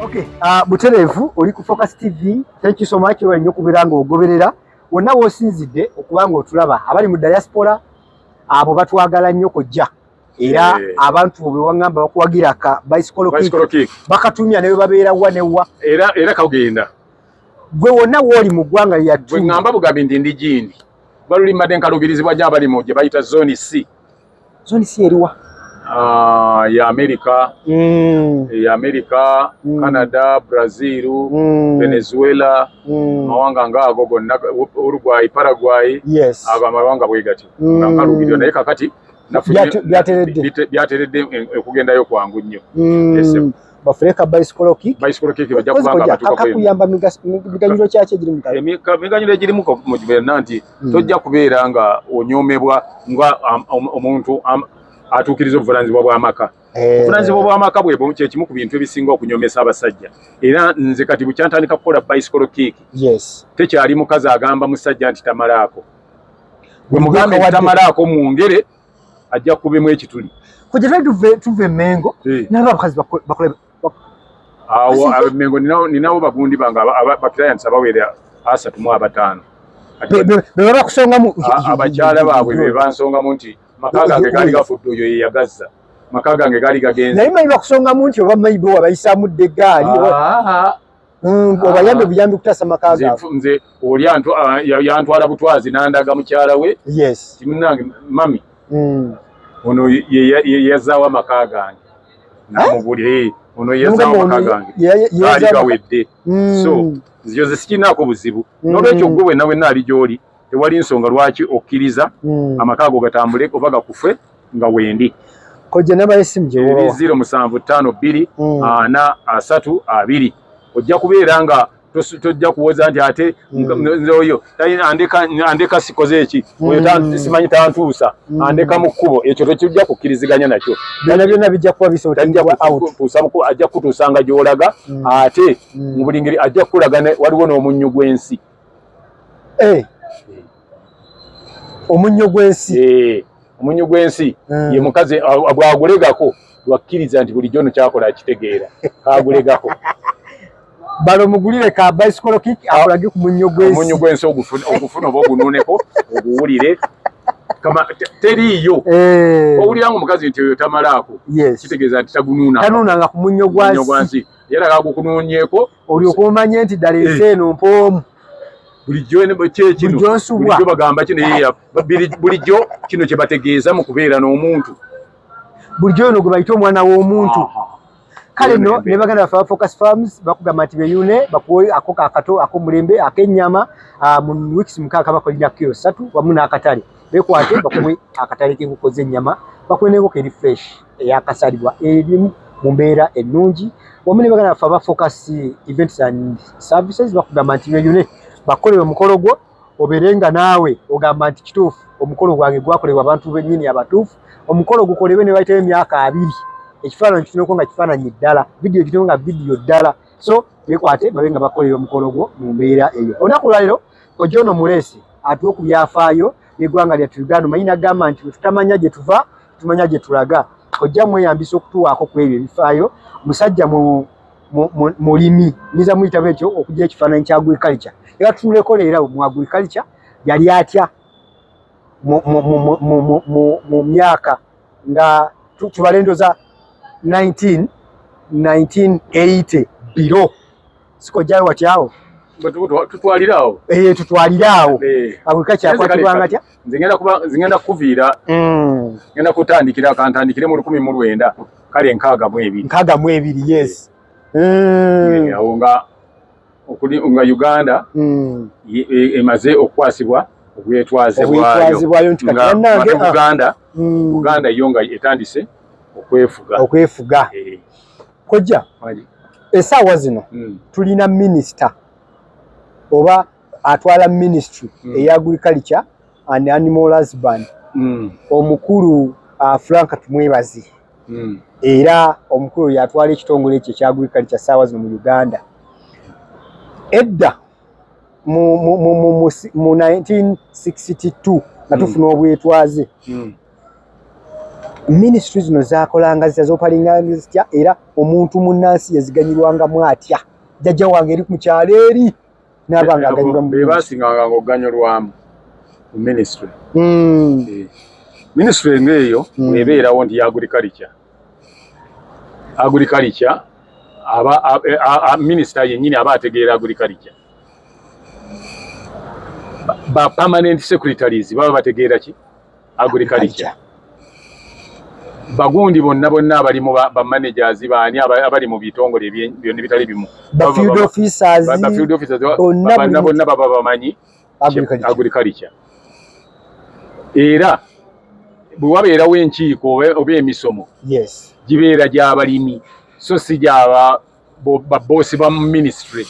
Okay, butereevu oli ku Focus TV. Thank you so much, webale nnyo okubeera ng'ogoberera wonna w'osinzidde okuba ng'otulaba. Abali mu diaspora abo batwagala nnyo kojja, era abantu bwe waŋŋamba bakuwagira ka bicycle kick, Bicycle kick. Bakatumya ne bwe babeera wa ne wa. Era kagenda. Gwe wonna w'oli mu ggwanga Bwe lyattu. ŋŋamba bugambi nti ndi gindi baluli, mbadde nkaluubirizibwa nnyo abali mu gye bayita Zone C. Zone C eriwa? Ah, ya America, ya America, Canada, Brazil, Venezuela, amawanga ngaago gonna, Uruguay, Paraguay, ago amawanga bwe gatyo nga nkaluubirirwa, naye kakati Byateredde. Byateredde, okugendayo kwangu nnyo. Yes. Bafune ka bicycle kick. Bicycle kick bajja Kozi kubanga kojja, abatuuka kwemu. Kakuyamba miganyulo kyaki egiri mu kalo? Emiganyulo egirimu mu byonna nti tojja kubeera nga onyoomebwa nga omuntu atuukiriza obuvunaanyizibwa bw'amaka. Obuvunaanyizibwa bw'amaka bwe kye kimu ku bintu ebisinga okunyomesa abasajja, era nze kati bukyantandika kukola bicycle kick, tekyali mukazi agamba musajja nti tamalaako. Gwe mugambe nti Kawadde. tamalaako, mwongere ajja kubemu ekituli. Kojja, twali tuve Mengo nabo abakazi bakole Awo Mengo ninawo bagundi bange ba clients abawera 35. Kati be baba kusongamu. Abakyala baabwe be bansongamu nti maka gange gaali gafudde, oyo ye yagazza, maka gange gaali gagenze. Naye manyi bakusongamu nti oba maybe wabayisaamu dda eggaali Ah, obayambe buyambi kutaasa maka nze gaabwe. Nze oli yantwala butwazi n'andaga mukyala we ti munnange mami, ono ye yazzaawo amaka gange. Namubuli ono yezzaawo amaka gange gaali gawedde. So nze nze sikirinaako buzibu. N'olwekyo gwe wenna wenna ali gy'oli, tewali nsonga lwaki okkiriza amaka ago gatambule oba gakufe nga wendi. Kojja, namba y'essimu gye Eri wobawa? 0752 4 30 2. Ojja kubeera nga tojja kuwoza nti ate nze oyo andeka sikoze eki, oyo simanyi tantuusa, andeka mu kkubo. Ekyo tekijja kukkiriziganya nakyo. Byonna byonna bijja kuba Tajja bisortingibwa out. kutuusa ajja kutuusanga gy'olaga, ate mu buli ngeri ajja kukulaga waliwo n'omunnyu gw'ensi. Eh. Omunnyo gw'ensi. Eh, omunnyu gw'ensi ye mukazi bw'agulegako lwakkiriza nti bulijjo ono kyakola akitegeera, kagulegako. Balo mugulire ka bicycle kick akulage ku munnyo Omunnyu gw'ensi. gw'ensi ogufuna oba ogunuuneko oguwulire. Kama teriiyo. Owulira nga omukazi nti oyo tamalaako, kitegeeza nti tagunuuna. Tanuunanga ku munnyo Omunnyo gwa gwa nsi. nsi era kagukunuunyeeko. Olyoke omanye nti ddala ensi eno mpoomu. Bulijjo kyekino. Bulijjo nsubwa. Bulijjo bagamba kino yeya bulijjo kino kye bategeeza mu kubeera n'omuntu. Bulijjo ono gwe bayita omwana w'omuntu. Kale nno, Embe. ne baganda baffe aba Focus Farms bakugamba nti beyune bakuwe akoko akato ak'omulembe ak'ennyama. Mu weeks 6 bakolina kilo 3 wamu n'akatale. Bekwate bakuwe akatale k'enkoko z'ennyama, bakuwe n'enkoko eri fresh eyakasalibwa erimu mu mbeera ennungi. Wamu ne baganda baffe aba Focus Events and Services bakugamba nti beyune bakolere omukolo gwo, obeere nga naawe ogamba nti kituufu, omukolo gwange gwakolebwa abantu bennyini abatuufu. Omukolo gukolebwe ne bayitayo emyaka 20, ekifaananyi kituneko nga kifaananyi ddala, vidiyo kituneko nga vidiyo ddala. So bekwate babe nga bakolera omukolo gwo mu mbeera eyo. Olunaku lwaleero ojja ono muleesi atuwe ku byafaayo n'eggwanga lyattu Uganda. Omanyi nagamba nti bwe tutamanya gye tuva, tumanya gye tulaga. Ojja mweyambisa okutuwaako ku ebyo ebifaayo. Musajja mulimi, nyinza muyita bwekyo, okujja ekifaananyi kya agriculture. Era tutunuleko leero mu agriculture yali atya mu myaka nga tubale ndoza 19 1980 biro sikojjayo watyawo. Tutwalire awo. Eh, tutwalire awo. Eh. Agriculture yakwatibwanga atya? Nze ngenda kuviira, ngenda kutandikira, kantandikire mu 19 kale 62. 62, yes. Awo nga nga Uganda emaze okukwasibwa obwetwaze Obwetwaze bwayo nti kati nga bannange, ate Buganda, Buganda yo nga etandise okwefuga. Okwefuga. Eh. Kojja, Wali. Essaawa zino tulina minisita oba atwala ministry eya agriculture and animal husband, omukulu Frank Tumwebaze. Era omukulu oyo atwala ekitongole ekyo ekya agriculture ssaawa zino mu Uganda. Edda mu 1962 nga tufuna obwetwaze, Ministry zino zakolanga zitya, zopalinga zitya, era omuntu munnansi yaziganyulwangamu atya? Jjajja wange eri mu kyalo eri n'aba nga aganyulwa mu be basinganga ng'oganyulwamu mu ministry. Ministry ng'eyo ebeerawo nti ya agriculture. Agriculture aba minisita yennyini aba ategeera agriculture. Ba permanent secretaries baba bategeera ki? Agriculture. Bagundi bonna bonna abali mu ba managers baani abali mu bitongole byonna ebitali bimu, ba field officers, ba field officers bonna bonna baba bamanyi agriculture. Era bwe wabeerawo enkiiko oba emisomo, gibeera gy'abalimi so si gyaba baboosi ba ministry.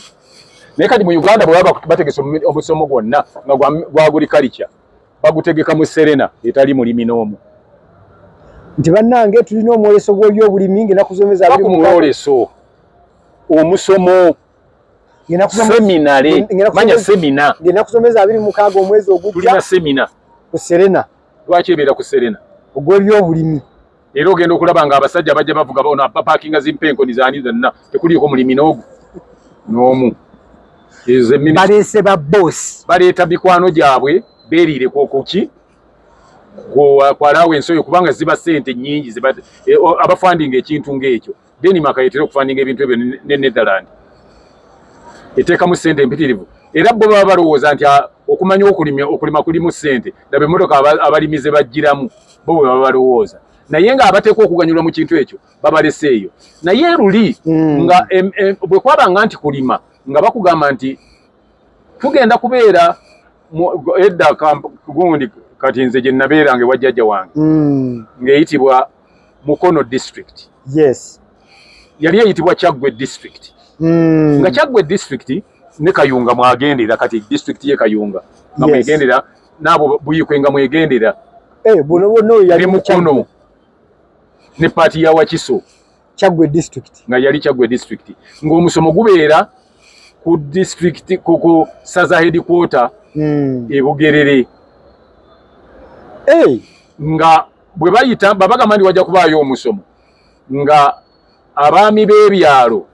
Naye kati mu Uganda bwe baba bategese omusomo gwonna nga gwa agriculture, bagutegeka mu Serena etali mulimi n'omu. Nti bannange, tulina omwoleso gw'ebyobulimi ng'ennaku z'omwezi 26. Mwoleso, omusomo, seminary, manya seminar. Ng'ennaku z'omwezi 26 omwezi ogujja. Tulina seminar. Ku Serena. Lwaki ebeera ku Serena? Ogw'ebyobulimi. Era ogenda okulaba nga abasajja bajja bavuga ono bapakinga zimpenkoni zaani zonna, tekuliiko mulimi n'ogu n'omu. Baleese ba boss. Baleeta mikwano gyabwe beeriire kuki kwalaawo ensi oyo, kubanga ziba ssente nnyingi abafundinga ekintu ng'ekyo. Denmark yetera okufundinga ebintu ebyo ne Netherland eteekamu ssente empitirivu. Era bo baba balowooza nti okumanya okulima, okulima kulimu ssente, laba emmotoka abalimi ze bagiramu, bo bwe baba balowooza. Naye ng'abateekwa okuganyulwa mu kintu ekyo babaleseeyo. Naye luli nga bwe kwabanga nti kulima, nga bakugamba nti tugenda kubeera edda gundi. Kati nze gye nabeeranga ewa jjajja wange ng'eyitibwa Mukono District. Yali eyitibwa Kyaggwe District. Nga Kyaggwe District ne Kayunga mwagendera, kati district ye Kayunga nga mwegendera, naabo Buyikwe nga mwegendera. Eh, buno bwonna oyo yali ne Mukono ne part ya Wakiso. Kyaggwe District. Nga yali Kyaggwe District, ng'omusomo gubeera ku district ku saza headquarter e Bugerere. Hey. Nga bwe bayita babagamba nti wajja kubaayo omusomo, nga abaami b'ebyalo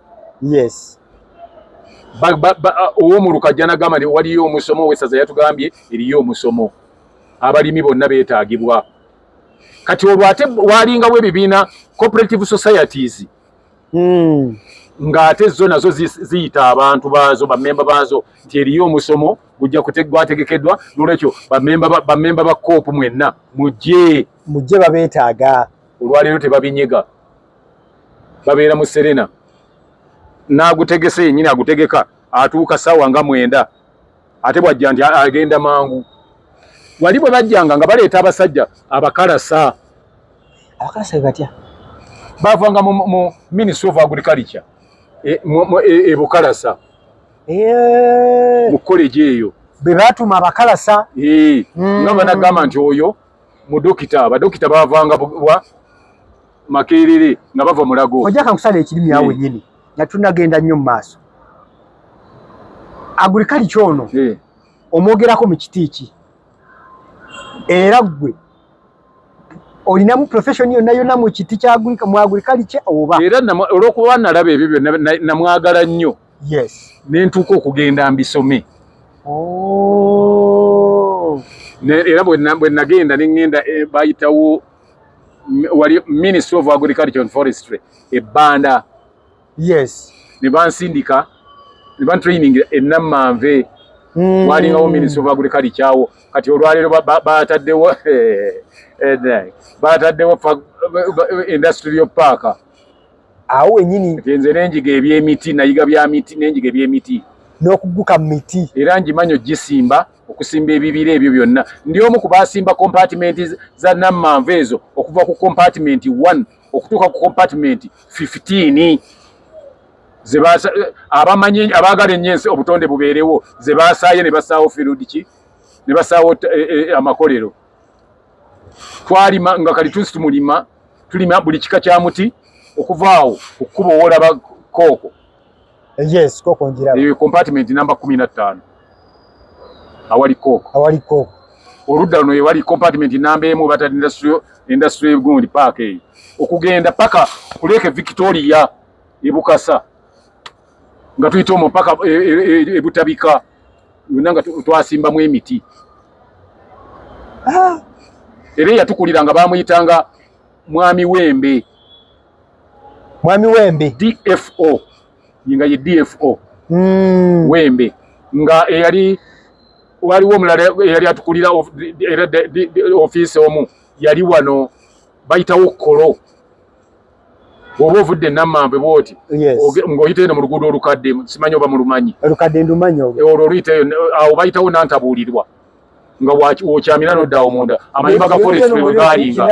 ow'omuluka ajja nagamba nti waliyo omusomo, ow'essaza yatugambye eriyo omusomo, abalimi bonna beetaagibwa. Kati olwo ate walingawo ebibiina, cooperative societies, ng'ate zo nazo ziyita abantu baazo, bammemba baazo, nti eriyo omusomo gujja gwategekeddwa, nolwekyo bammemba ba co-op mwenna mujje. Mujje, babeetaaga. Olwaleero tebabinyega, babeera mu Serena, n'agutegese yennyini agutegeka atuuka ssaawa nga 9, ate bwajja nti agenda mangu. Wali bwe bajjanga nga baleeta abasajja abakalasa. Abakalasa be batya? Bavanga mu Ministry of Agriculture e Bukalasa mu college eyo. Be baatuma abakalasa. Nga banagamba nti oyo mudokita, abadokita bavanga wa Makerere nga bava Mulago. Ojja kankusala ekirimi awo wennyini nga tunagenda nnyo mu maaso. Agriculture ono omwogerako mu kiti ki? Era ggwe olinamu profession yonna yonna mu kiti kya mu agriculture oba? Era olw'okuba nalaba ebyo byonna namwagala nnyo ne ntuuka okugenda mbisome. Era bwe nagenda ne ŋŋenda bayitawo wali Ministry of Agriculture and Forestry ebbanda. Ne bansindika ne bantraining e Nammanve. Walingawo Ministry of Agriculture awo. Kati olwaleero bataddewo industrial park. Awo wennyini. Kati nze nenjiga ebyemiti, nayiga bya miti, nenjiga ebyemiti. N'okuguka mu miti. Era ngimanyi ogisimba, okusimba ebibira ebyo byonna. Ndi omu ku basimba compartment za Nammanve ezo, okuva ku compartment 1 okutuuka ku compartment 15 ze abamanyi abaagala ennyo ensi obutonde bubeerewo ze basaaye ne basaawo field ki ne basaawo amakolero. Twalima nga kalituusi tumulima, tulima buli kika kya muti okuva awo ku kkubo woolaba kooko. Yes, kooko njiraba. Eyo compartment namba 15 awali kooko. Awali kooko. Oludda luno ewali compartment namba emu bata industrial industrial gundi park eyo okugenda paka ku Lake Victoria ebukasa nga tuyita omwo paka ebutabika yonna nga twasimbamu emiti. Era eyatukulira nga bamuyitanga Mwami Wembe. Mwami Wembe DFO, nga ye DFO Wembe, nga eyali waliwo omulala eyali atukulira era ofiisi omu yali wano bayitawo Kolo. Bw'oba ovudde Nammambwe bw'oti ng'oyita eno mu luguudo olukadde, simanyi oba mulumanyi. Olukadde ndumanyi olwo. Olwo oluyita eyo awo bayitawo Nantabuulirwa, nga wokyamira nodda awo munda amayumba ga forestry we gaalinga,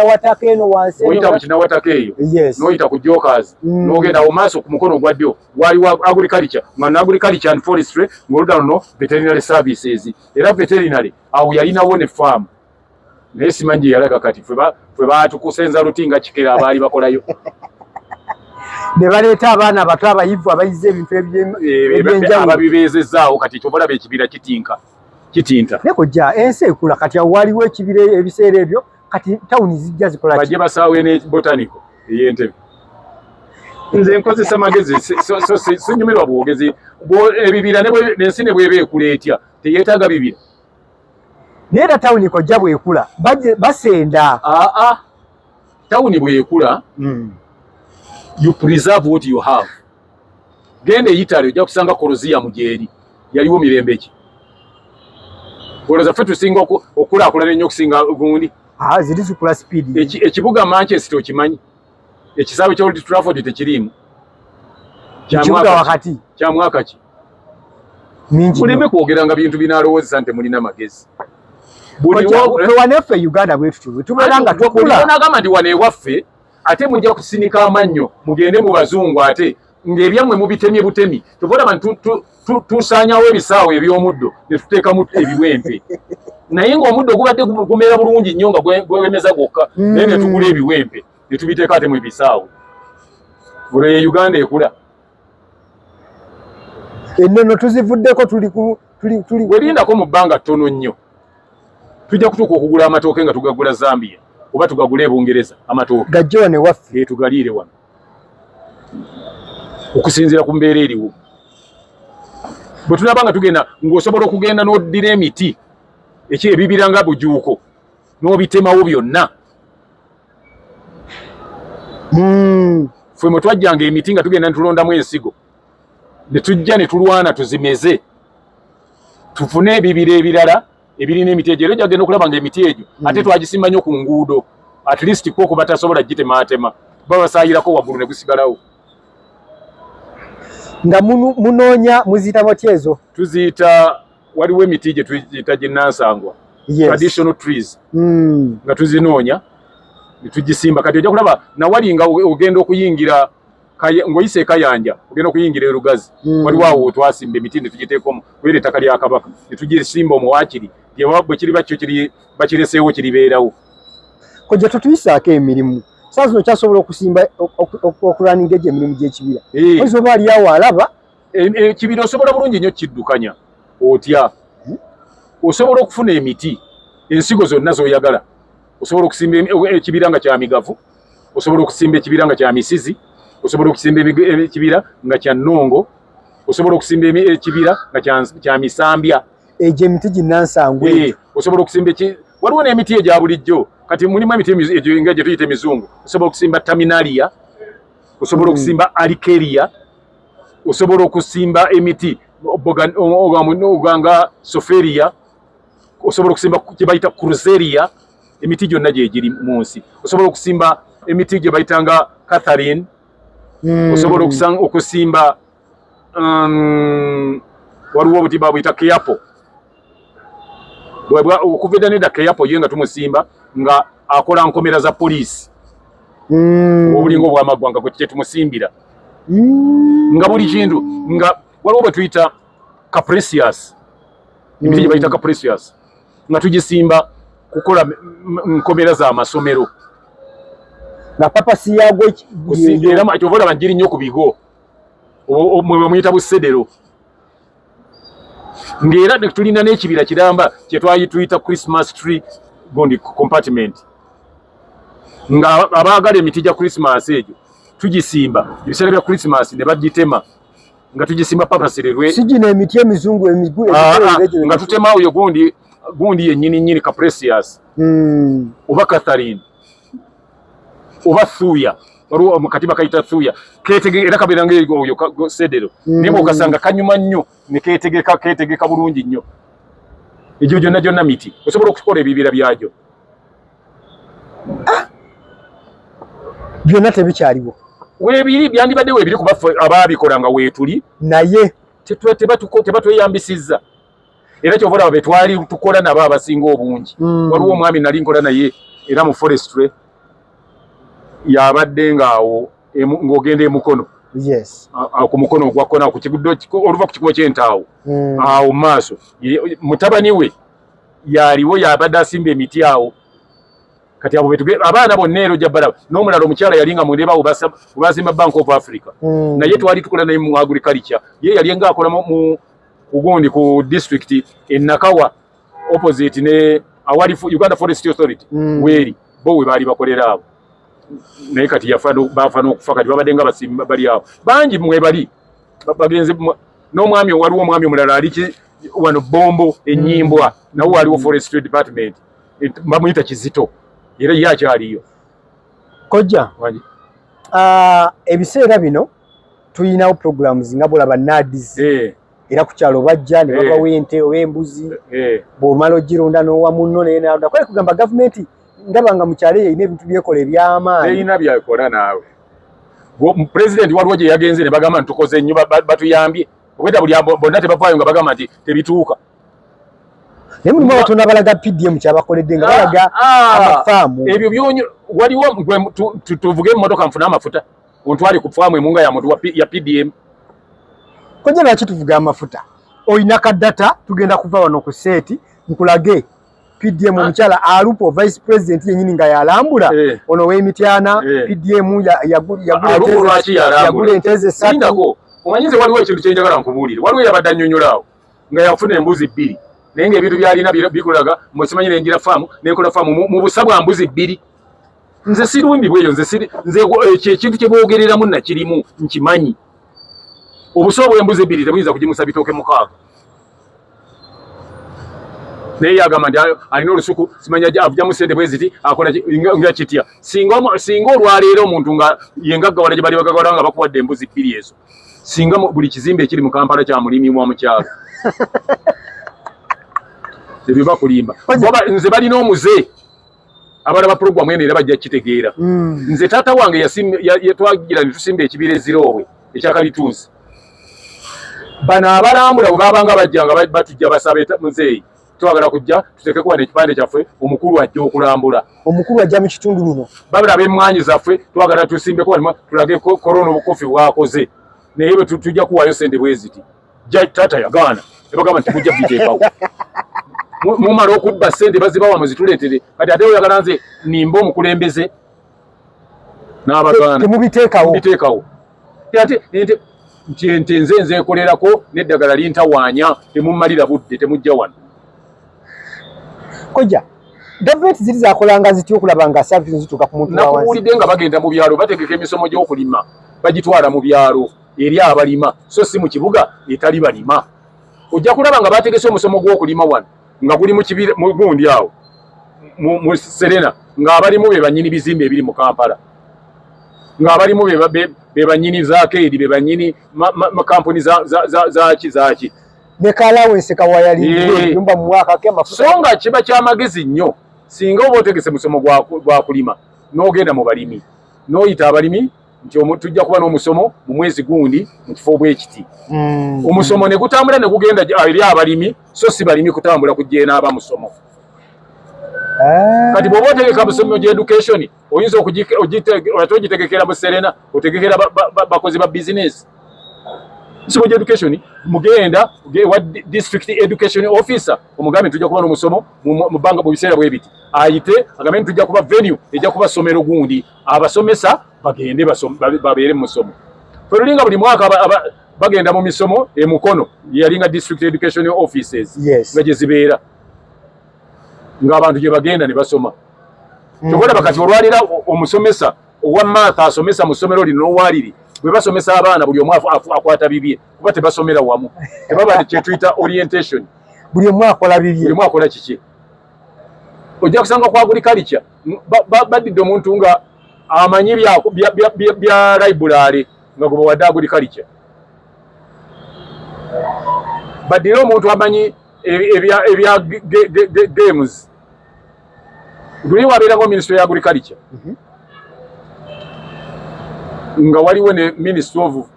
oyita mu Kinawataka eyo n'oyita ku Jokers n'ogenda awo maaso ku mukono ogwa ddyo waliwo agriculture, nga agriculture and forestry, ng'oludda luno veterinary services. Era veterinary awo yalinawo ne farm, naye simanyi gye yalaga kati. Ffe baatukusenza luti nga kikera abaali bakolayo. Ne baleeta abaana abato abayivu abayize ebintu ebyenjawulo. Ababibeezezaawo kati kyova olaba ekibira kitinka kitinta. Naye kojja, ensi ekula. Kati awo waliwo ekibira ebiseera ebyo, kati tawuni zijja zikola ki? Bajje basaawe ne botanical ey'Entebe. Nze nkozesa magezi, sinyumirwa bwogezi. Ebibira n'ensi ne bweba ekula etya, teyeetaaga bibira. Naye era tawuni kojja bwekula basenda. Aa, tawuni bwekula, you preserve what you have. Genda e Italy ojja kusanga Colosseum gyeri, yaliwo mirembe ki? Olowooza ffe tusinga okulaakulana ennyo okusinga gundi? Ah, ziri zikula speed. Ekibuga Manchester okimanyi, ekisaawe kya Old Trafford tekiriimu? Ekibuga wakati. Kya mwaka ki? Mingi. Muleme kwogeranga bintu binalowoozesa nti mulina magezi. Waneffe Uganda bwe tutyo bwe tubeera nga tukula. Nagamba nti wano ewaffe ate mujja kusinika amannyo mugende mu bazungu, ate ng'ebyammwe mubitemye butemi. Kyova olaba nti tusaanyawo ebisaawe eby'omuddo ne tuteekamu ebiwempe, naye ng'omuddo gubadde gumera bulungi nnyo nga gwewemeza gwokka, naye ne tugula ebiwempe ne tubiteeka ate mu ebisaawe. Olwo ye Uganda ekula. Ennono tuzivuddeko, tuli ku tuli tuli Werindako mu bbanga ttono nnyo, tujja kutuuka okugula amatooke nga tugagula Zambia oba tugagule e Bungereza amatooke. Gajje wano ewaffe. E tugaliire wano okusinziira ku mbeera eriwo. Bwe tunaba nga tugenda ng'osobola okugenda n'oddira emiti eki ebibira nga Bujuuko n'obitemawo byonna. Ffe mwe twajjanga emiti nga tugenda netulondamu ensigo, ne tujja ne tulwana tuzimeze tufune ebibira ebirala ebirina emiti egyo. Era ojja okulaba nga emiti egyo ate twagisimba nnyo ku nguudo, at least ko kuba tasobola gitemaatema, babasaayirako waggulu ne gusigalawo. Nga munoonya muziyita mutya ezo? Tuziyita, waliwo emiti gye tuyita ginnansangwa, traditional trees, nga tuzinoonya ne tugisimba. Kati ojja kulaba nawali nga ogenda okuyingira ng'oyise e Kayanja ogenda okuyingira e Lugazi, waliwo awo twasimba emiti ne tugiteeka omwo kubera ettaka lya Kabaka ne tugisimba omwo. Waakiri bwe kiriba kyo kiri bakireseewo kiribeerawo. Kojja, tutuyisaako emirimu. Saa zino kyasobola okusimba okulwaninga egyo emirimu gy'ekibira? Oyinza oba ali awo alaba. Ekibira osobola bulungi nnyo kiddukanya otya? Osobola okufuna emiti ensigo zonna z'oyagala. Osobola okusimba ekibira nga kya migavu, osobola okusimba ekibira nga kya misizi, osobola okusimba ekibira nga kya nnongo, osobola okusimba ekibira nga kya misambya. Egyo emiti ginnansangwa. Osobola okusimba waliwo n'emiti egya bulijjo. Kati mulimu emiti egyo nga gye tuyita emizungu. Osobola okusimba terminalia, osobola okusimba alikeria, osobola okusimba emiti nga soferia, osobola okusimba gye bayita cruzeria. Emiti gyonna gyegiri mu nsi. Osobola okusimba emiti gye bayita nga catherine. Osobola okusimba waliwo obuti babuyita keapo. Okuva edda nedda keapo ye nga tumusimba nga akola nkomera za poliisi, obulinga obwamaggwanga gwe kyetumusimbira. Nga buli kintu nga waliwo bwe tuyita capricious, emiti gye bayita capricious nga tugisimba kukola nkomera z'amasomero. Nga purpose yagwo? Era kyova olaba giri nnyo ku bigo, mwe bamuyita busedero. Ng'era tulina n'ekibira kiramba kye twali tuyita Christmas tree gundi compartment, nga abaagala emiti gya Christmas egyo tugisimba ebiseera bya Christmas ne bagitema, nga tugisimba papasirerwe. Si gino emiti emizungu emigu nga tutema oyo gundi gundi yennyini nnyini Caprecious oba Catherine oba Thuya, waliwo kati bakayita Thuya, ketege era kabeera nga oyo sedero naye bw'okasanga kanyuma nnyo ne ketegeka ketegeka bulungi nnyo. Egyo gyonna gyonna miti, osobola okukola ebibira byagyo. Byonna tebikyaliwo. Weebiri, byandibadde weebiri kuba ffe abaabikola nga weetuli, naye tebatweyambisizza. Era kyova olaba betwali tukola nabo abasinga obungi, waliwo omwami nali nkola naye era mu forestry, yabadde ng'awo ng'ogenda emukono ku mukono ogwa kkona ku kigudo oluva ku kikubo ky'entaawo awo mu maaso, mutabani we yaliwo, yabadde asimba emiti awo. Kati abo betuge abaana bonna ero ojja balaba. N'omulala omukyala yali nga mundebawo bazimba Bank of Africa, naye twali tukola naye mu agriculture. Ye yali nga akola mu kugundi ku district e Nakawa, opposite ne awali Uganda Forest Authority weeri, bo we baali bakolera abo. Naye kati yafa, bafa n'okufa. Kati babadde nga basimba bali awo bangi mwebali bagenze n'omwami. Waliwo omwami omulala ali wano Bombo enyimbwa, nawo waliwo forestry department, bamuyita Kizito, era ye akyaliyo. Kojja, ebiseera bino tulinawo programs nga bwolaba NAADS, era ku kyalo bajja ne babawa ente oba embuzi, bw'omala ogironda n'owa munno naye nalonda. Kwali kugamba gavumenti ndaba nga mu kyalo eyo erina ebintu byekola eby'amaanyi. Terina byakola naawe. Pulezidenti waliwo gye yagenze ne bagamba nti tukoze nnyo, batuyambye. Obwedda buli bonna tebavaayo nga bagamba nti tebituuka. Naye mulimu abatono abalaga PDM kyabakoledde, nga balaga amafaamu. Ebyo byonyo waliwo tuvuge emmotoka nfune amafuta ontwale ku faamu emunga ya muntu ya PDM. Kojja, lwaki tuvuga amafuta? Olina ka data, tugenda kuva wano ku set nkulage PDM, omukyala Alupo, vice president yenyini nga yalambula ono w'emityana, PDM yagula ente ze ssatu. Omanyize waliwo ekintu kyenjagala nkubuulire. Waliwo yabadde annyonnyola awo nga yafuna embuzi bbiri, naye ng'ebintu byalina bikulaga musimanyi nengira faamu nenkola faamu mu busa bwa mbuzi bbiri. Nze sirumbi bweyo, nze siri nze ekyo ekintu kye boogereramu nakirimu, nkimanyi. Obusa obw'embuzi ebbiri tebuyinza kugimusa bitooke 6. Naye yagamba nti alina olusuku, simanya avugyamu sente bwe ziti, akola nga kitya. Singa olwaleero omuntu nga yengaggawala gye bali bagagawala nga bakuwadde embuzi bbiri ezo, singa buli kizimbe ekiri mu Kampala kya mulimi wa mukyalo. Ebyo bakulimba. Nze balina omuze abalaba puroguramu eno era bajja kitegeera. Nze taata wange yatwagira ne tusimba ekibira eziroobwe ekyakalituusi. Bano abalambula bwe babanga bajja nga batujja basaba, muzeeyi twagala kujja tuteekeko wano ekipande kyaffe, omukulu ajja okulambula. Omukulu ajja mu kitundu luno. Babula emmwanyi zaffe, twagala tusimbeko wano tulage korona obukofi bwakoze, naye bwe tujja kuwaayo sente bwe ziti. Taata yagaana, ebagamba nti mujja biteekawo, mumala okubba sente bazibawa muzituleetere. Kati ate oyagala nze nimba omukulembeze n'abagaana. Temubiteekawo. Biteekawo ate ente nti ente nze nzeekolerako n'eddagala lintawaanya, temummalira budde, temujja wano. Kojja, gavumenti ziri zakolanga zitya okulaba nga service zituuka ku muntu wa wansi? Nakuwulidde nga bagenda mu byalo bategeka emisomo gy'okulima, bagitwala mu byalo eri abalima, so si mu kibuga etali balima. Ojja kulaba nga bategese omusomo gw'okulima wano nga guli mu kibira mu gundi awo mu Serena, ng'abalimu be bannyini bizimbe ebiri mu Kampala, ng'abalimu be bannyini zakeedi, be bannyini makampuni zaki zaki. Ne ka allowance kawayali nyumba mu mwaka ke amafuta. So nga kiba kyamagezi nnyo singa oba otegese musomo gwa kulima n'ogenda mu balimi n'oyita abalimi nti tujja kuba n'omusomo mu mwezi gundi mu kifo bwekiti. Omusomo ne gutambula ne gugenda eri abalimi, so si balimi kutambula kujja enaaba musomo. Kati bw'oba otegeka musomo gya education, oyinza ate ogitegekera mu Serena, otegekera bakozi ba bizinesi. Misomo gya education mugenda wa district education officer, omugambe tujja kuba n'omusomo mu bbanga mu biseera bwe biti, ayite agambe nti tujja kuba venue ejja kuba ssomero gundi, abasomesa bagende babeere mu musomo. Ffe lulinga buli mwaka Bagenda mu misomo e Mukono, yalinga district education offices nga gye zibeera, ng'abantu gye bagenda ne basoma. Kyova olaba kati olwalira omusomesa owa math asomesa mu ssomero lino n'owaliri bwe basomesa abaana, buli omu akwata bibye, kuba tebasomera wamu, tebaba kyetuyita orientation. Buli omu akola bibye. Buli omu akola kiki. Ojja kusanga ku agriculture badidde omuntu nga amanyi bya library nga gwe bawadde agriculture, baddire omuntu amanyi ebya games. Luli wabeerango ministry ya agriculture, nga waliwo ne ministry of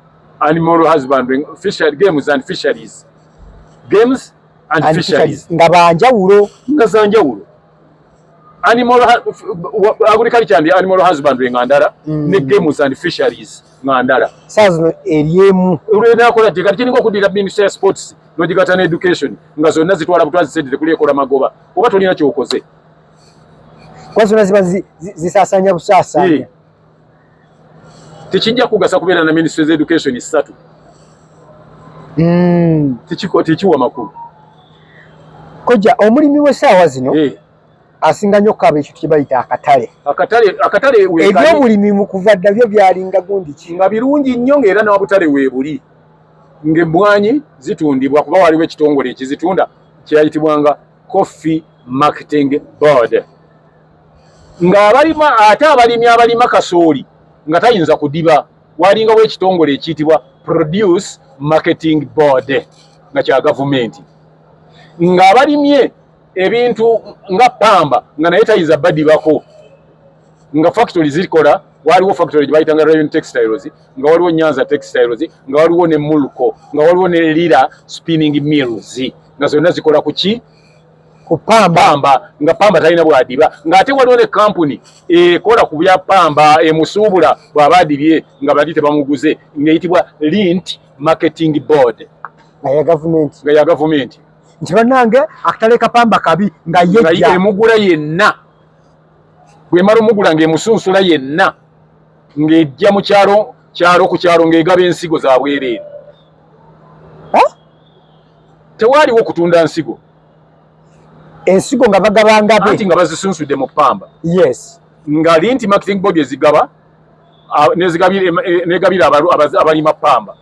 animal husbandry, fishery, games and fisheries, games and fisheries. Nga banjawulo. Nga zanjawulo. Animal agriculture and animal husbandry nga ndala, ne games and fisheries nga ndala. Saa zino eryemu. Olwenakola ti kati kiringa okuddira ministry ya sports n'ogigatta ne education, nga zonna zitwala butwazi sente, tekuli ekola magoba, oba tolina kyokoze. Kuba zonna ziba zisaasanya busaasaanya. Tekijja kugasa kubeera na ministry education ssatu. Tekiwa makulu. Kojja, omulimi w'essaawa zino asinga nnyo okukaaba ekintu kye bayita akatale. Akatale, akatale. Ebyobulimi mu kuva dda byo byalinga gundi ki? Nga birungi nnyo, ng'era n'obutale weebuli, ng'emmwanyi zitundibwa, kuba waliwo ekitongole ekizitunda kyeyayitibwanga Coffee Marketing Board, ng'abalima, ate abalimi abalima kasooli nga tayinza kudiba, walingawo ekitongole ekiyitibwa Produce Marketing Board nga kya gavumenti, ng'abalimye ebintu nga pamba nga naye tayinza badibako, nga factory zikola. Waliwo factory gye bayitanga Rayon Textiles, nga waliwo Nyanza Textiles, nga waliwo ne Mulco, nga waliwo ne Lira Spinning Mills, nga zonna zikola ku ki? Ku pamba. Pamba, nga pamba talina bwadiba, ng'ate waliwo ne kampuni ekola ku bya pamba emusuubula bw'aba adibye nga bali tebamuguze, ng'eyitibwa Lint Marketing Board. Nga ya gavumenti. Nga ya gavumenti. Nti bannange, akatale kapamba kabi, nga nga yejja emugula yenna, bwemala omugula ng'emusunsula yenna, ng'ejja mu kyalo, kyalo ku kyalo, ng'egaba ensigo za bwereere. Tewaaliwo kutunda nsigo. Ensigo nga bagabangabe. Anti nga bazisunsudde mu pamba. Nga Lint Marketing Board ezigaba, negabira abalima pamba.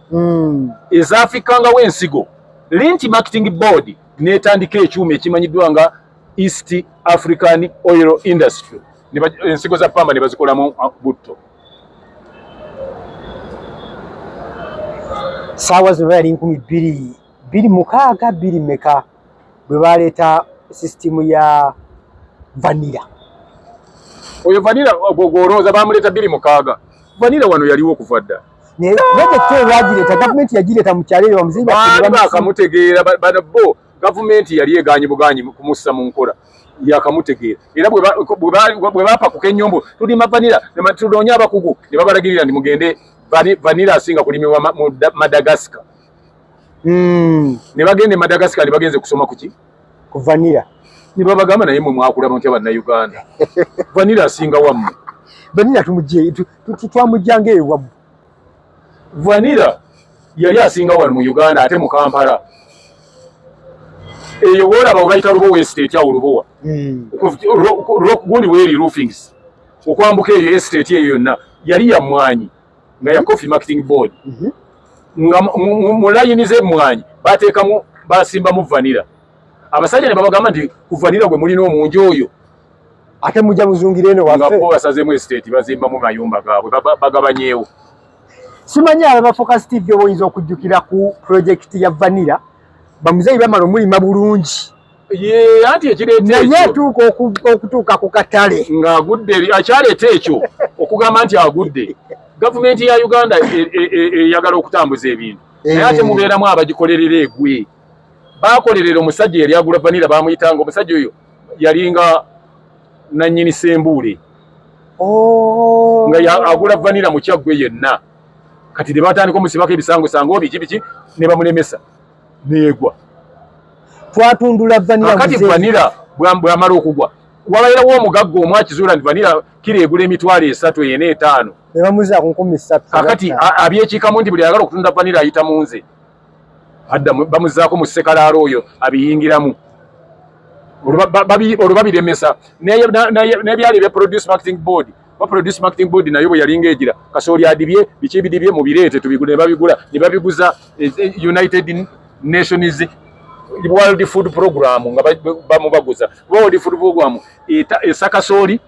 Ezaafikangawo ensigo, Lint Marketing Board netandika ekyuma ekimanyiddwa nga East African Oil Industry. Ensigo za pamba ne bazikolamu butto. Saawa zino yali 2006, bbiri meka bwe baleeta sisitimu ya vanilla. Oyo vanilla gwolowooza bamuleeta 2006? Vanilla wano yaliwo okuva dda. Naye tekitebe bagireeta, gavumenti yagireeta mu kyalo eyo, bamuzeeyi baffe ne Baali bakamutegeera. Bano bo gavumenti yali eganyi buganyi kumussa mu nkola, yakamutegeera. Era bwe bapakuka ennyombo, tulima vanilla, tunoonye abakugu, ne babalagirira nti mugende, vanilla asinga kulimibwa mu Madagascar. Ne bagenda e Madagascar, ne bagenze kusoma kuki? Ku vanilla. Ne babagamba, naye mwe mwakula mutya Bannayuganda? Vanilla asinga wammwe. Vanilla tumugye twamuggyanga eyo wammwe. Vanilla yali asinga wano mu Uganda, ate mu Kampala eyo woolaba webayita Lubowa Estate, awo Lubowa gundi weeri roofings, okwambuka eyo estate eyo yonna yali ya mmwanyi, nga ya Coffee Marketing Board, nga mu layini z'emmwanyi bateekamu, basimbamu vanilla. Abasajja ne babagamba nti ku vanilla gwe mulina omungi oyo, ate mujja muzungira eno nga waffe. Bo basazeemu estate, bazimbamu mayumba gaabwe, bagabanyeewo. Simanyi aba Focus TV oba oyinza okujjukira ku projekiti ya vanilla, bamuzeeyi bamala omulima bulungi. Ye anti ekireeta naye ekyo etuuka okutuuka ku katale ng'agudde akyaleeta ekyo okugamba nti agudde. Gavumenti ya Uganda eyagala okutambuza ebintu, naye ate mubeeramu abagikolerera egwe. Bakolerera omusajja eyali agula vanilla, bamuyitanga, omusajja oyo yalinga nannyini Sembuule. Oh. Nga agula vanilla mu Kyaggwe yenna. Kati ne batandika omusibako ebisangosango biki biki, ne bamulemesa neegwa. Twatundula vanilla. Kakati muzeeyi. Vanilla bwamala okugwa. Wabeerawo omugagga omu akizuula nti vanira kiro egula 300,000 4,000 ne bamuza ku 3,000. Kakati abyekiikamu nti buli ayagala okutunda vanira ayita mu nze, adda bamuzaako mu ssekalaalo oyo abiyingiramu. Olwo babiremesa n'ebyali ebya Produce Marketing Board. Ba Produce Marketing Board nayo bwe yalinga egira kasooli adibye, biki bidibye, mubireete tubigule, ne babigula ne babiguza United Nations World Food Program nga bamubaguza. World Food Program esa kasooli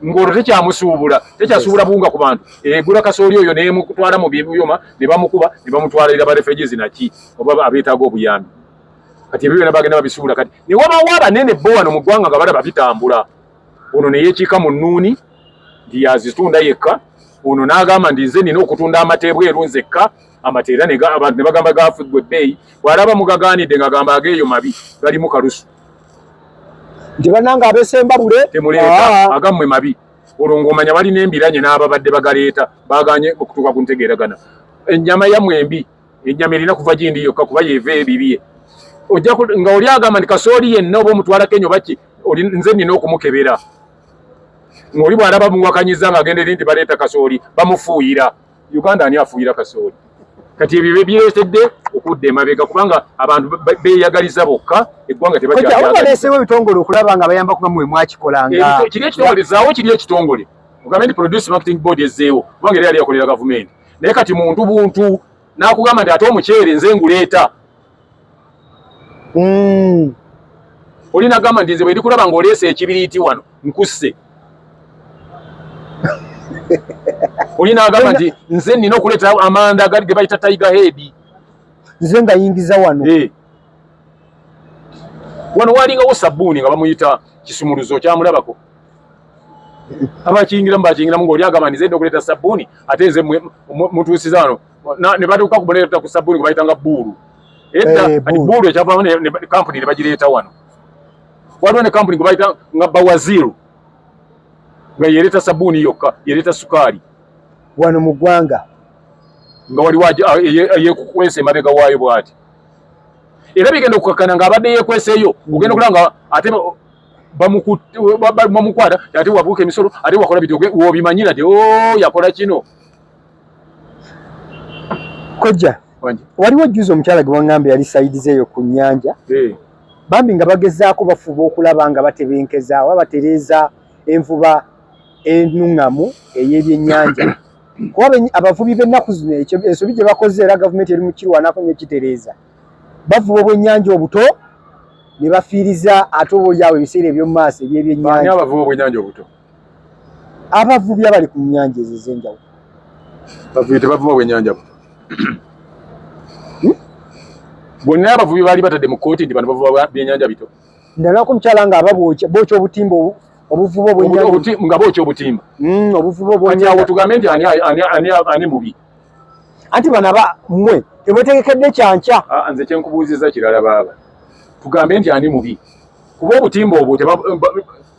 ng'olwo tekyamusuubula, tekyasuubula buwunga ku bantu, egula kasooli oyo n'emutwala mu byuma ne bamukuba ne bamutwalira ba refugees naki oba abeetaaga obuyambi. Kati ebyo byonna bagenda babisuubula. Kati ne wabawo abanene bo wano mu ggwanga nga balaba bitambula, ono ne yeekiika mu nnuuni nti yazitunda yekka, ono n'agamba nti nze nina okutunda amata ebweru nzekka. Amata era abantu ne bagamba gafugwa ebbeeyi, bw'alaba mugagaanidde ng'agamba ageeyo mabi, galimu kalusu. Nti bannange ab'esembabule temuleeta agammwe mabi. Olwo ng'omanya balina embiranye n'ababadde bagaleeta baganye okutuuka ku ntegeeragana. Ennyama yammwe embi, ennyama erina kuva gindi yokka kuba yeeva ebibye. Ojja nga oli agamba nti kasooli yenna oba omutwala Kenya oba ki, nze nina okumukebera. Ng'oli bw'alaba muwakanyiza ng'agenda eri nti baleeta kasooli bamufuuyira. Uganda ani afuuyira kasooli? Kati ebyo bireetedde okudda emabega kubanga abantu beeyagaliza bokka, eggwanga tebakyagaliza. Baleesewo ebitongole okulaba nga bayamba kuba mwe mwakikolanga. Kiri ekitongole zaawo, kiri ekitongole ogambe nti Produce Marketing Board ezzeewo kubanga era yali yakolera gavumenti, naye kati muntu buntu n'akugamba nti ate omuceere nze nguleeta. Oli nagamba nti nze bwe ndikulaba ng'oleese ekibiriiti wano nkusse. Oli n'agamba nti nze nina okuleeta amanda ge bayita Tiger Head, nze nga yingiza wano. Wano walingawo sabbuuni nga bamuyita Kisumuluzo, kyamulabako abakiyingiramu bakiyingiramu, ng'oli agamba nti nze nina okuleeta sabbuuni ate nze mutuusiza wano. Ne batuuka ku ku sabbuuni gwe bayitanga Buulu edda. Kati Buulu ekyavaamu kampuni ne bagireeta wano. Waliwo ne kampuni gwe bayita nga Bawaziru nga yereeta sabbuuni yokka, yereeta sukaali wano mu ggwanga, nga waliwo yeekukwesa emabega waayo bw'ati. Era bigenda okukakkana ng'abadde yeekweseeyo, ogenda okulaba nga ate bamukwata, ate wabuuka emisolo, ate wakola biti, w'obimanyira ti o yakola kino. Kojja, waliwo jjuzi omukyala gwe waŋŋamba yali side eyo ku nnyanja, bambi nga bagezaako bafuba okulaba nga batebenkeza oba batereeza envuba ennuŋŋamu ey'ebyennyanja, kuba abavubi b'ennaku zino ensobi gye bakoze, era gavumenti eri mu kirwanako nnyo kitereeza, bavuba obwennyanja obuto ne bafiiriza ate oba oliawo ebiseera eby'omu maaso eby'ebyennyanja. Abavuba obwennyanja obuto? Abavubi abali ku nnyanja ezo ez'enjawulo. Bavubi tebavuba bwennyanja buto. Bonna abavubi baali batadde mu kkooti nti bano bavuba byennyanja bito. Ndalako omukyala nga aba bookya obutimba obuvuba obwennyanja. Nga bookya obutimba. Obuvuba obwennyanja. Awo tugambe nti ani mubi? Anti bano aba mmwe temwetegekedde kyankya. Nze kyenkubuuziza kirala baaba, tugambe nti ani mubi? Kuba obutimba obwo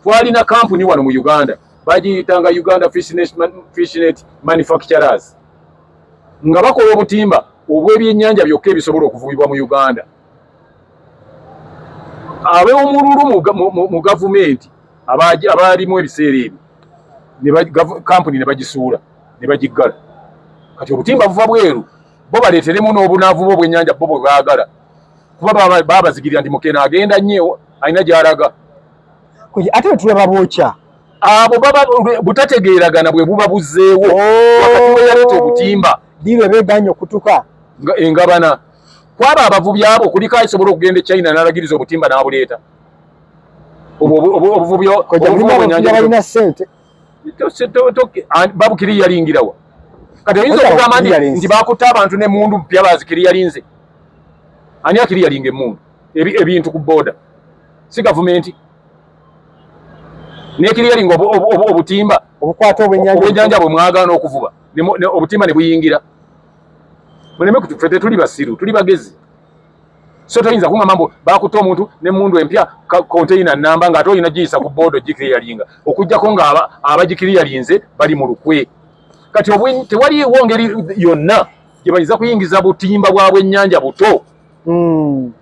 twalina kampuni wano mu Uganda bagiyitanga Uganda Fishnet Manufacturers, nga bakola obutimba obw'ebyennyanja byokka ebisobola okuvubibwa mu Uganda. Ab'omululu mu gavumenti abaalimu ebiseera ebyo, kampuni ne bagisuula ne bagiggala. Kati obutimba buva bweru, bo baleeteremu n'obunaavuba obwennyanja bo bwe baagala, kuba babazigirira nti mukene agenda nnyo alina gy'alaga. Ate tulaba bookya. Abo baba butategeeragana bwe buba buzzeewo wakati we yaleeta obutimba. Dibe beeganye okutuka. Engabana kwaba abavubi abo kuliko asobola okugenda e China n'alagiriza obutimba n'abuleeta. Obuvubi balina ssente. Babukiri yalingirawa? Kati oyinza okugamba nti bakutte abantu n'emmundu mpya bazikiri yalinze? Ani akiri yalinga emmundu ebintu ku boda? Si gavumenti nekiri yalinga obutimba obukwata obwennyanja bwe mwagaana okuvuba, obutimba ne buyingira. Muleme ffe tetuli basiru, tuli bagezi. So toyinza kungamba mbu bakutte omuntu n'emmundu empya container namba ng'ate olina giyisa ku boda ogikiriyalinga, okuggyako nga abagikiriyalinze bali mu lukwe. Kati tewaliiwo ngeri yonna gye bayinza kuyingiza butimba bwa bwennyanja buto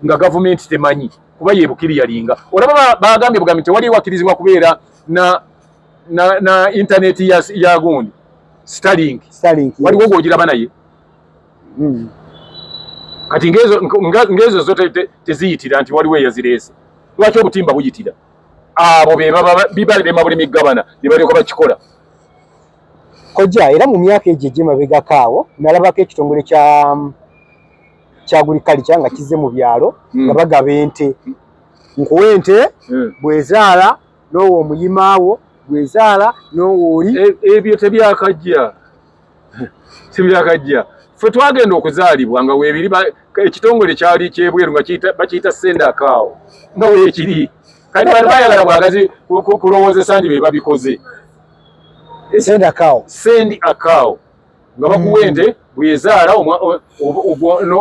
nga gavumenti temanyi. kuba yebukiriyalinga. Olaba bagambye bugambi tewali wakkirizibwa kubeera na internet ya gundi Starlink. Starlink. Waliwo gw'ogiraba naye. Kati ngezo zo teziyitira nti waliwo eyazireese. Lwaki obutimba buyitira? Abo be baba bibalema buli migabana ne balyoka bakikola. Kojja, era mu myaka egyo egy'emabegako awo nalabako ekitongole kya agriculture nga kizze mu byalo nga bagaba ente. Nkuwa ente bw'ezaala n'owa omuyimaawo, bw'ezaala n'owa oli. Ebyo tebyakajja. Tebyakajja. Ffe twagenda okuzaalibwa nga weebiri, ekitongole kyali kyebweru nga bakiyita Send a Cow nga weekiri. Kati bali bayagala bwagazi kulowoozesa nti be babikoze. Send a Cow. Send a Cow. Nga bakuwa ente bw'ezaala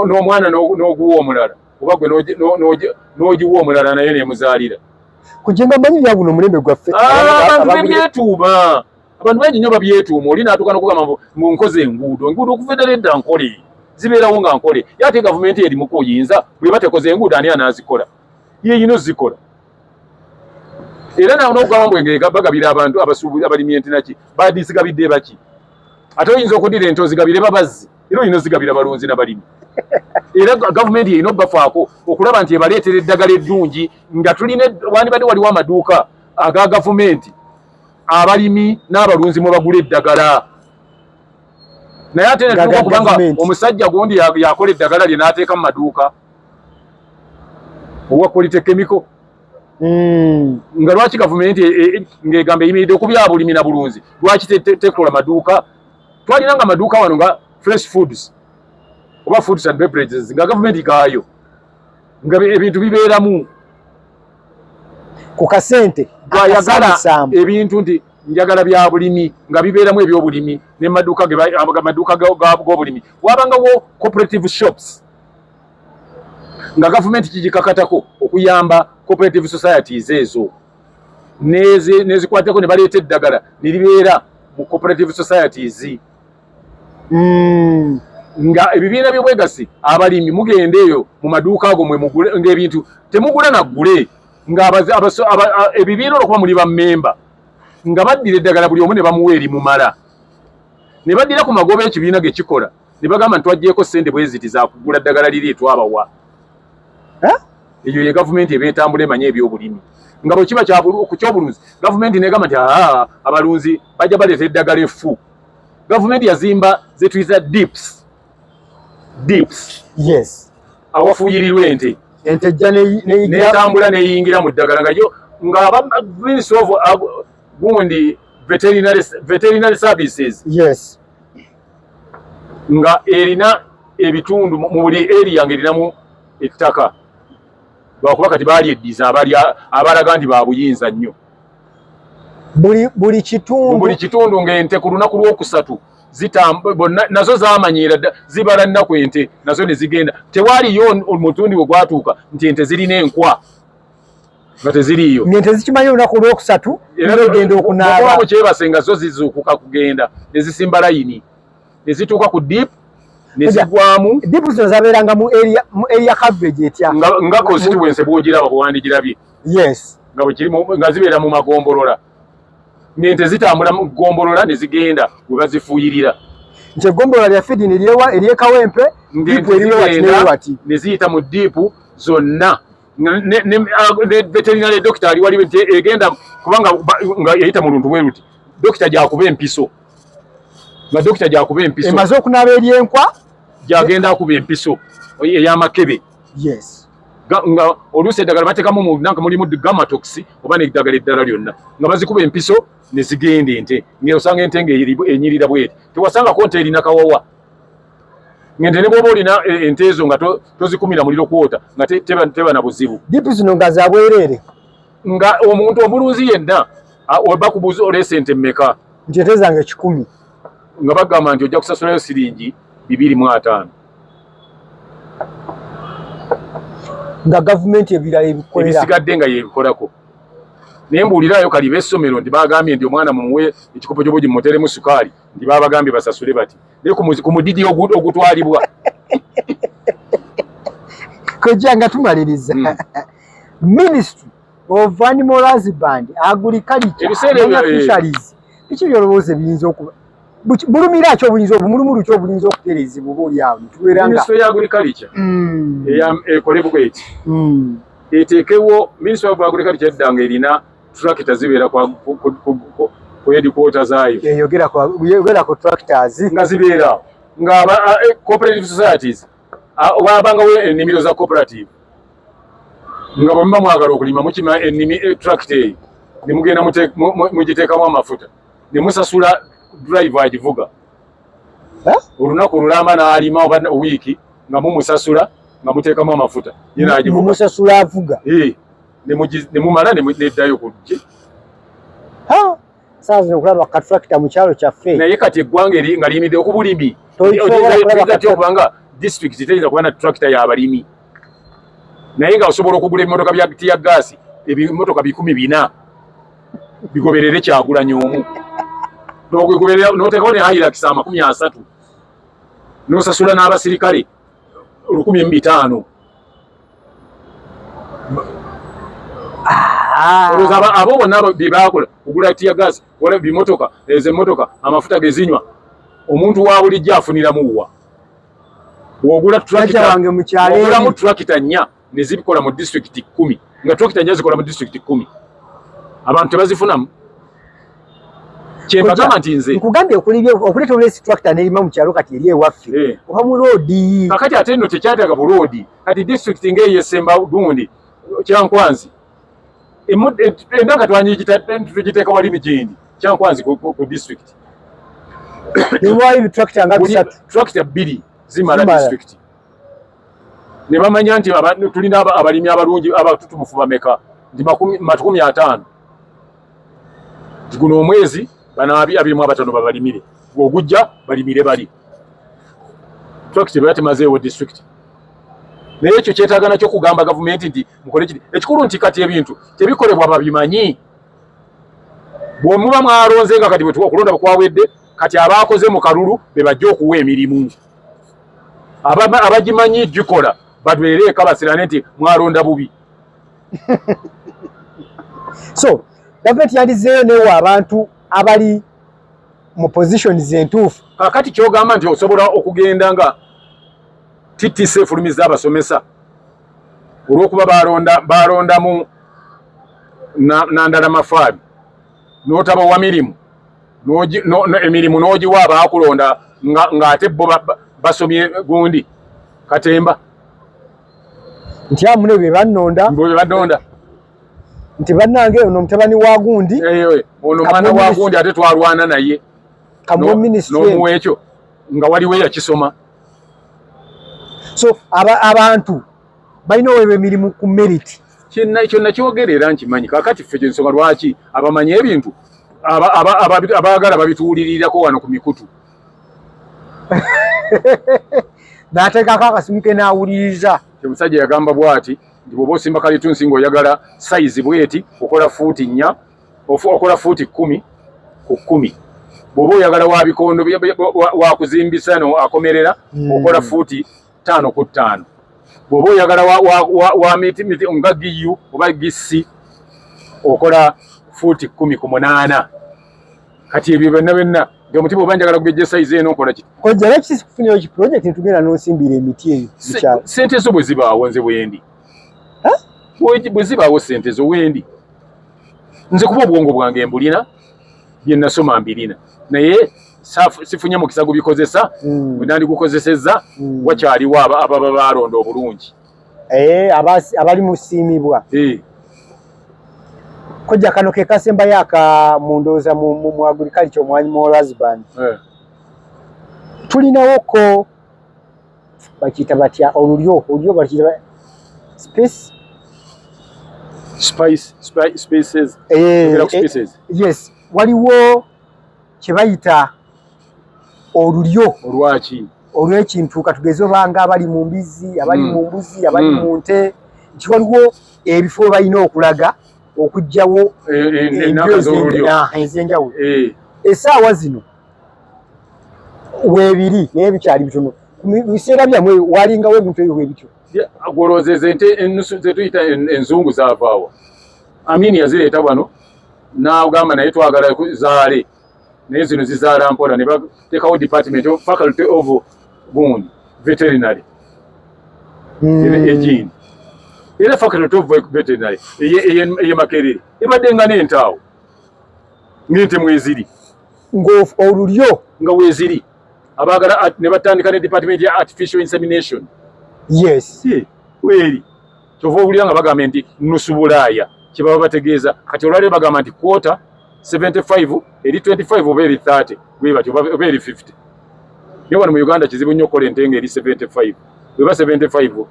n'omwana n'oguwa omulala, oba gwe n'ogiwa omulala naye n'emuzaalira. Kujja mmanyi bya guno omulembe gwaffe. Abantu bebyetuuma. Abantu bangi nnyo babyetuuma. Oli n'atuuka n'okugamba mbu nkoze enguudo. Enguudo okuva eddala edda nkole. Zibeerawo nga nkole. Ye ate gavumenti erimu kuyinza, bw'eba tekoze enguudo ani anaazikola? Ye erina ozikola. Era nawo n'okugamba mbu nga bagabira abantu abasuubuzi abalimi ente naki, badizigabidde baki? Ate oyinza okuddira ente ozigabire babazzi, era olina ozigabira balunzi n'abalimi. Era gavumenti erina obbafaako okulaba nti ebaleetera eddagala eddungi, nga tulina wandibadde waliwo amaduuka aga gavumenti abalimi n'abalunzi mwe bagula eddagala. Naye ate netuuka kubanga omusajja gundi yakola eddagala lye n'ateeka mu maduuka owa quality chemical. Nga lwaki gavumenti ng'egamba eyimiridde ku bya bulimi na bulunzi, lwaki tekola maduuka? Twalina nga amaduuka wano nga Fresh Foods oba Foods and Beverages nga gavumenti gaayo, nga ebintu bibeeramu ku kasente gwayagala ebintu nti njagala bya bulimi, nga bibeeramu ebyobulimi ne maduuka g'obulimi. Wabangawo cooperative shops nga gavumenti kigikakatako okuyamba cooperative societies ezo nezikwatako ne baleeta eddagala ne libeera mu cooperative societies. Nga ebibiina by'obwegassi abalimi mugenda eyo mu maduuka ago mwe mugule, ng'ebintu temugula naggule, nga ebibiina olwokuba muli bammemba nga baddira eddagala buli omu ne bamuwa erimumala, ne baddira ku magoba ekibiina ge kikola ne bagamba nti twaggyeko ssente bwe ziti za kugula ddagala liri twabawa. Eyo ye gavumenti eba etambula emanye ebyobulimi. Nga bwe kiba ku kyobulunzi, gavumenti negamba nti aa abalunzi bajja baleeta eddagala effu. Gavumenti yazimba ze tuyita dips. Dips. Yes. Awafuuyirirwa ente. Ente ejja netambula neyingira mu ddagala nga yo nga aba Ministry of gundi veterinary services. Yes. Nga erina ebitundu mu buli area nga erinamu ettaka. Lwakuba kati baali eddiza abalaga nti babuyinza nnyo. Buli kitundu. Buli kitundu ng'ente ku lunaku lwokusatu bonna nazo zamanyiira dda, zibala nnaku ente nazo ne zigenda. Tewaliyo omutundi we gwatuuka nti ente zirina enkwa nga teziriiyo. Ng'ente zikimanyi olunaku lwokusatu egenda okunaaba. Bwe kyebase nga zo zizuukuka kugenda ne zisimba layini ne zituuka ku dip ne zigwamu. Dip zino zabeeranga mu area coverage etya? Nga constituency bw'ogiraba bwewandigirabye. Yes. Nga bwe kiri nga zibeera mu magombolola. Ng'ente zitambula mu ggombolola ne zigenda we bazifuuyirira. Nti eggombolola lyaffe lino ery'e Kawempe, dip eriwe wati n'eriwe wati. Ne ziyita mu dip zonna. Ne veterinary doctor ali wali nti egenda kubanga nga eyita mu luntu bwe luti. Dokita gy'akuba empiso. Nga dokita gy'akuba empiso. Emaze okunaaba eryenkwa. Gy'agenda akuba empiso ey'amakebe. Yes. Nga oluusi eddagala bateekamu mu nanka mulimu gamatox oba n'eddagala eddala lyonna nga bazikuba empiso ne zigenda ente ng'osanga ente ng'enyirira bweti. Tewasangako nte erina kawawa. Ng'ente ne bw'oba olina ente ezo nga tozikumira muliro kwota nga teba na buzibu. Dipu zino nga za bwereere. Nga omuntu omulunzi yenna bakubuuza oleese ente mmeka? Nti ente zange 100. Nga bagamba nti ojja kusasulayo siringi 250. Nga gavumenti ebirala ebikolera. Ebisigadde nga yeebikolako. Naye mbuulirayo kali b'essomero nti bagambye nti omwana mumuwe ekikopo ky'obugi mumuteeremu sukaali nti babagambye basasule bati. Naye ku mudidi ogutwalibwa. Kojja nga tumaliriza. Ministry of Animal Husband, Agriculture, Ebiseera ebyo, Fisheries, biki byolowooza ebiyinza okuba bulumira ki obuyinza obumulumulu ki obuyinza okutereezebwa oba oli awo netubeera nga Ministry ya Agriculture ekole bweti eteekewo Ministry of Agriculture edda nga erina tractor zibeera ku headquarter zaayo. Eyogera ku tractors nga zibeera nga cooperative societies wabangawo ennimiro za cooperative nga bwe muba mwagala okulima mukima ennimi tractor eyo ne mugenda mugiteekamu amafuta ne musasula driver agivuga olunaku lulamba n'alima oba wiiki nga mumusasula nga muteekamu amafuta ye n'agivuga. Mumusasula avuga. Ne mumala neddayo ku gye. Saa zino okulaba ka tractor mu kyalo kyaffe. Naye kati eggwanga eri nga liyimiridde ku bulimi. Kubanga district teyinza kuba na tractor y'abalimi. Naye nga osobola okugula ebimotoka bya tear gas ebimotoka 400 bigoberere Kyagulanyi omu. N'okugoberera n'oteekawo ne Hilux 30 n'osasula n'abasirikale 1500. Olowooza abo bonna bye baakola kugula tear gas, wala bimotoka, ezo emmotoka amafuta gezinywa omuntu wa bulijjo afuniramu wa? Bw'ogula tractor, tractor 4 ne zibikola mu district 10, nga tractor 4 zikola mu district 10, abantu tebazifunamu. Kyembagamba nti nze nkugambye okuleeta obulesi tractor n'erima mu kyalo kati eri ewaffe oba mu loodi. Kakati ate nno tekyataaga buloodi. Kati district ng'eyo esemba gundi Kyankwanzi endanga tugiteeka wali Migindi Kyankwanzi ku district newaayo tractor nga bisatu, tractor 2 zimala district. Ne bamanya nti tulina abalimi abalungi abatutumufu bameka nti 50, guno omwezi bano 25 babalimire, ogujja balimire bali tractor bwe temazeewo district. Naye ekyo kyetaaga nakyo kugamba gavumenti nti mukole kiri. Ekikulu nti kati ebintu tebikolebwa babimanyi. Bwe muba mwalonze nga kati bwe okulonda kwawedde, kati abaakoze mu kalulu be bajja okuwa emirimu. Abagimanyi gikola babeere eka basirane nti mwalonda bubi. So gavumenti yandizeeyo neewa abantu abali mu positions entuufu. Kakati kyogamba nti osobola okugenda nga TTC efulumiza abasomesa olw'okuba balondamu Nandala Mafaabi n'otabawa mirimu, emirimu n'ogiwa abaakulonda ng'ate bo basomye gundi katemba nti amune be bannonda nti bannange ono mutabani wa gundi ono mwana wa gundi ate twalwana naye n'omuwa ekyo nga waliwo eyakisoma. So abantu balina oweebwa emirimu ku merit. Ekyo nakyogera era nkimanyi. Kakati ffe kyensonga lwaki abamanyi ebintu abaagala babituwulirirako wano ku mikutu. N'ateekako akasimu ke n'awuliriza. Omusajja yagamba bw'ati nti bw'oba osimba kalitunsi ng'oyagala sayizi bw'eti okola fuuti 4, okola fuuti 10 ku 10. Bw'oba oyagala wa bikondo wa kuzimbisa no akomerera okola fuuti 5 ku 5. Bw'oba oyagala wa miti nga GU oba GC okola fuuti 10 ku 8. Kati ebyo byonna byonna nti omuti bw'oba njagala kugejja sayizi eno nkola kiti. Kojja lwaki sikufunyeyo ki project ntugenda n'onsimbira emiti eyo mu kyalo? Ssente zo bwe zibaawo nze bwendi. Bwe zibaawo ssente zo wendi. Nze kuba obwongo bwange mbulina, bye nasoma mbirina, naye sifunye mukisa gubikozesa. Bwe nandigukozesezza wakyaliwo ababa balonda obulungi. Abali musiimibwa. Kojja kano ke kasembayo aka mu ndowooza mu agriculture mu animal husband. Tulinawo ko bakiyita batya olulyo bakiyita space spice spaces. Spaces. Yes, waliwo kye bayita olulyo olwaki olw'ekintu katugeze obanga abali mu mbizzi, abali mu mbuzi, abali mu nte, nti waliwo ebifo balina okulaga okuggyawo ez'enjawulo. Essaawa zino weebiri naye bikyali bitono. Mu biseera byammwe walingawo ebintu ebyo bwe bityo? Gwolowooza ezo ente ennusu zetuyita enzungu zaavaawa? Amini yazireeta wano n'agamba naye twagala zaale, naye zino zizaala mpola, ne bateekawo department of faculty of gundi veterinary egindi, era faculty of veterinary eye Makerere ebadde nga n'entaawo ng'ente mweziri, ng'olulyo nga weeziri, abaagala ne batandika ne department ya artificial insemination. Weeri kyova owulira nga bagamba nti nusu Bulaaya, kyebaba bategeeza kati olwaleero bagamba nti quarter 75 eri 25 oba eri 30 bwe batyo oba eri 50. Naye wano mu Uganda kizibu nnyo okukola ente nga eri 75. Bweba 75,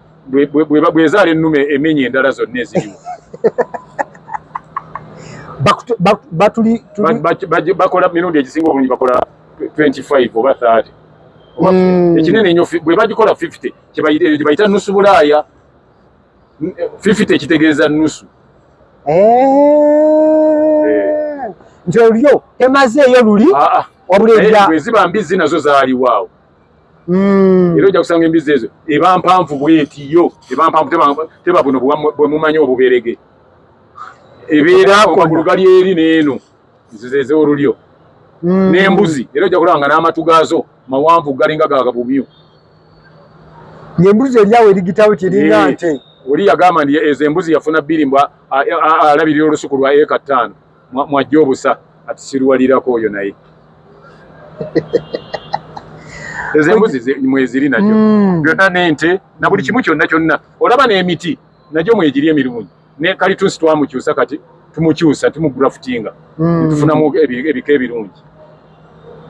bwezaala ennume emenya endala zonna eziriwo. Bakola mirundi egisinga obulungi bakola 25 oba 30. Ekinene ennyo bwe bagikola 50, kye bayita nusu Bulaaya. 50 ekitegeeza nusu. Nti olulyo temazeeyo luli. Wabula bwe ziba mbizzi nazo zaaliwaawo, era ojja kusanga embizzi ezo eba mpanvu bwetiyo, eba mpanvu, teba buno bwe mumanyi obuberege, ebeera amagulu gali eri n'eno, nzize ez'olulyo n'embuzi, era ojja kulaba nga n'amatu gaazo mawanvu galinga gagabumyu. Ng'embuzi eryawo erigitawo kiringa nte. Oli yagamba nti ezo embuzi yafuna bbiri, mbwa alabirira olusuku lwa eka 5 mwajja obusa, ati siruwalirako oyo, naye ezo embuzi mweziri nagyo byonna n'ente na buli kimu kyonna kyonna, olaba n'emiti nagyo mwegiri emirungi. Ne kalitunsi twamukyusa, kati tumukyusa, tumugraftinga, tufunamu ebika ebirungi,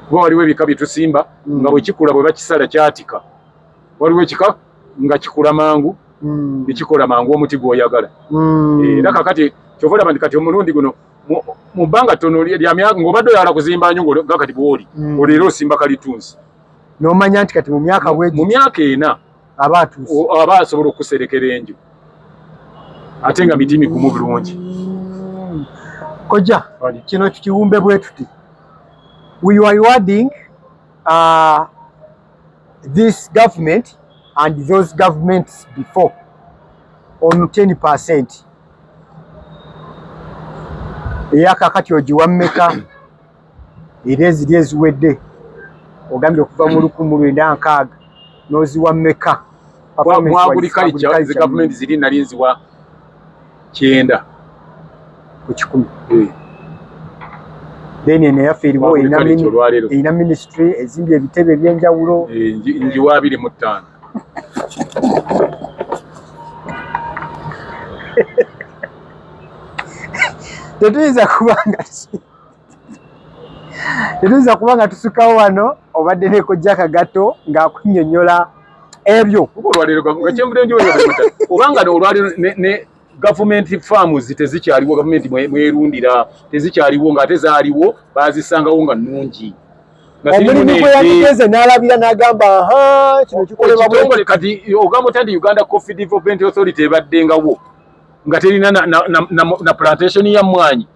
kuba waliwo ebika byetusimba nga bwe kikula bwe bakisala kyatika, waliwo ekika nga kikula mangu, nekikola mangu omuti gw'oyagala. Era kakati kyova olaba nti kati omulundi guno mu bbanga ttono lya myaka ng'obadde oyagala kuzimba nyo nga kati bw'oli olwo, era osimba kalitunsi, n'omanya nti kati mu myaka bwe mu myaka 4 aba atuuse, aba asobola okuserekera enju ate nga miti migumu bulungi. Kojja, kino tukiwumbe bwe tuti: we are rewarding this government and those governments before on 10%. Eyakakati ogiwa mmeka? Era eziri eziwedde ogambye okuva mu 1960 n'oziwa mmeka? Mu agriculture zi gavumenti ziri nali nziwa 90 ku 100. Then eno eyaffe eriwo erina ministry ezimbye ebitebe ebyenjawulo. Njiwa 25. Tetuyinza kuba nga tusukawo wano. Obadde ne Kojja Kagato ng'akunnyonnyola ebyo. Olwaleero nga kyenvudde njiwa, obanga olwaleero ne gavumenti farms tezikyaliwo, gavumenti mwerundira tezikyaliwo, ng'ate zaaliwo bazisangawo nga nnungi. Omulimu gwe yandigeze n'alabira n'agamba, aha, kino kikolebwa. Ekitongole kati ogamba otya nti Uganda Coffee Development Authority ebaddengawo nga terina na plantation ya mmwanyi?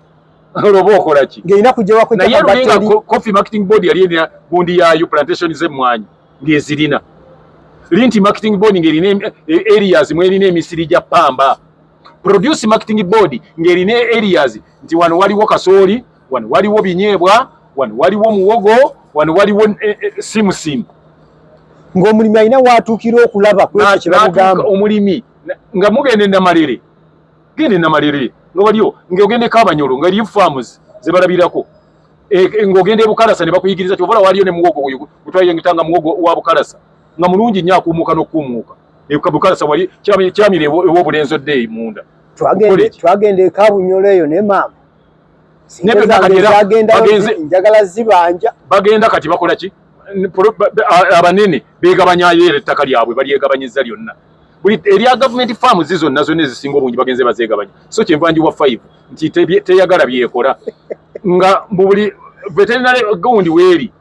Olwoba okola ki? Ng'erina kujjawako. Naye lulinga Coffee Marketing Board yali erina gundi yaayo, plantation z'emmwanyi ng'ezirina Lint Marketing Board ng'erina areas mwerina emisiri gya pamba, Produce Marketing Board ng'erina areas nti wano waliwo kasooli, wano waliwo binyeebwa, wano waliwo muwogo, wano waliwo simusimu. Ng'omulimi alina waatuukira okulaba kwekyo kye bamugamba. Omulimi nga mugenda enamalere, genda enamalere nga waliyo, ng'ogenda ekabanyolo nga eriyo farms ze balabirako, ng'ogenda ebukalasa ne bakuyigiriza kyova waliyo ne muwogo oyo gutwayengitanga, muwogo wa Bukalasa nga mulungi nnyo, akuumuuka n'okuumuuka. Bukalasa wali kyamire ew'obulenzi odde munda. Twagenda ekabunyolo eyo ne maama njagala zibanja. Bagenda kati bakola ki? Abanene beegabanyayo, era ettaka lyabwe balyegabanyiza lyonna, buli erya gavumenti farms zonna zonna ezisinga obungi bagenze bazeegabanya. So kyenva njiwa 5 nti teyagala byekola nga mu buli veterinary gundi weeri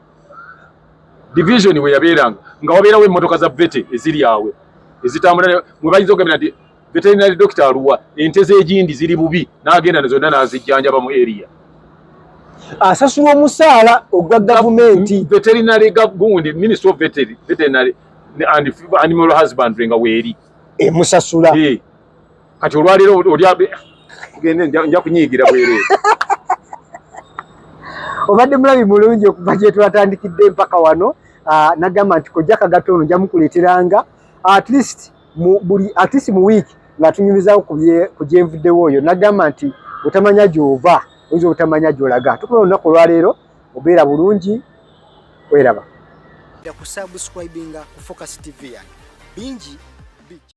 division we yabeeranga nga wabeerawo emmotoka za vet eziri awe ezitambula, mwe bayinza okugambira nti veterinary doctor aluwa, ente z'egindi ziri bubi, n'agenda zonna n'azijjanjaba mu area. Asasula omusaala ogwa gavumenti. Veterinary gundi, Ministry of Veterinary and Animal Husbandry nga weeri. Emusasula. Kati olwaleero oli tugende, nja kunyiigira bwereere. Obadde mulabi mulungi okuva gye twatandikidde mpaka wano. Nagamba nti kojja Kagato ono nja mukuleeteranga at least mu buli, at least mu week, nga tunyumizaako ku gyenvuddewo oyo. Nagamba nti otamanya gy'ova oyinza obutamanya gy'olaga. Tukula olunaku olwaleero, obeera bulungi, weraba ku subscribinga ku Focus TV yange bingi bijja.